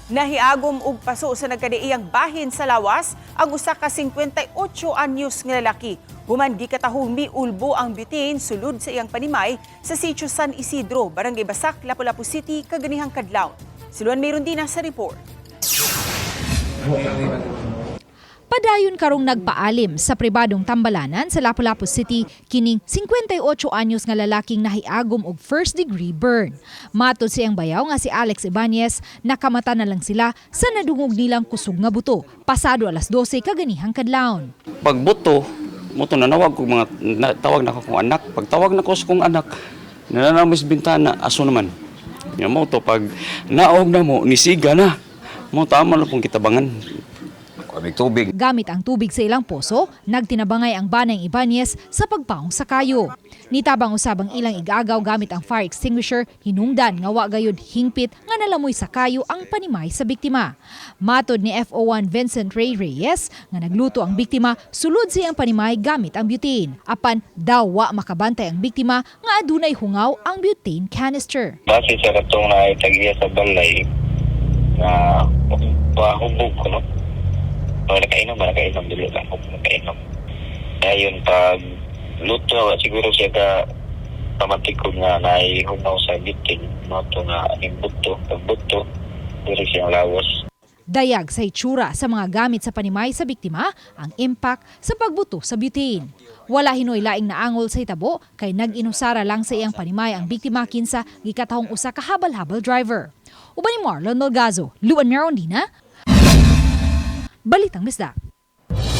Nahiagom og paso sa nagkadaiyang bahin sa lawas ang usa ka 58 anyos nga lalaki. Human gikatahong miulbo ang butane sulod sa iyang panimay sa Sitio San Isidro, Barangay Basak, Lapu-Lapu City, kaganihang kadlawon. Si Luan Merondina sa report. Padayon karong nagpaalim sa pribadong tambalanan sa Lapu-Lapu City kining 58 anyos nga lalaking nahiagom og first degree burn. Matod sa iyang bayaw nga si Alex Ibanez, nakamata na lang sila sa nadungog nilang kusog nga buto pasado alas 12 kaganihang kadlawon. Pagbuto mo to, nanawag ko mga na, tawag na ko kong anak. Pagtawag na ko sa kong anak, nananamis bintana, aso naman nya mo to. Pag naog na mo nisiga na mo, tama na pong kitabangan. Kami tubig. Gamit ang tubig sa ilang poso, nagtinabangay ang banang Ibanez sa pagpaong sa kayo. Nitabang usab ang ilang igagaw gamit ang fire extinguisher, hinungdan nga wa gayud hingpit nga nalamoy sa kayo ang panimay sa biktima. Matod ni FO1 Vincent Ray Reyes nga nagluto ang biktima sulod sa iyang panimay gamit ang butane. Apan daw wa makabantay ang biktima nga adunay hungaw ang butane canister. Base sa katong na tag-iya sa balay na pahubog ko, no? Pag nakainom, ba nakainom, dili lang ako nakainom. Ngayon, pag luto, siguro siya ka pamatikod nga naihungaw sa bitin, no? Ito nga, aning buto, pag buto, dili siyang lawas. Dayag sa itsura sa mga gamit sa panimay sa biktima ang impact sa pagbuto sa butane. Wala hinoy laing naangol sa hitabo kay nag-inusara lang sa iyang panimay ang biktima kinsa gikatahong usa ka habal-habal driver. Uban ni Marlon Melgazo, Luan Merondina, Balitang Bisdak.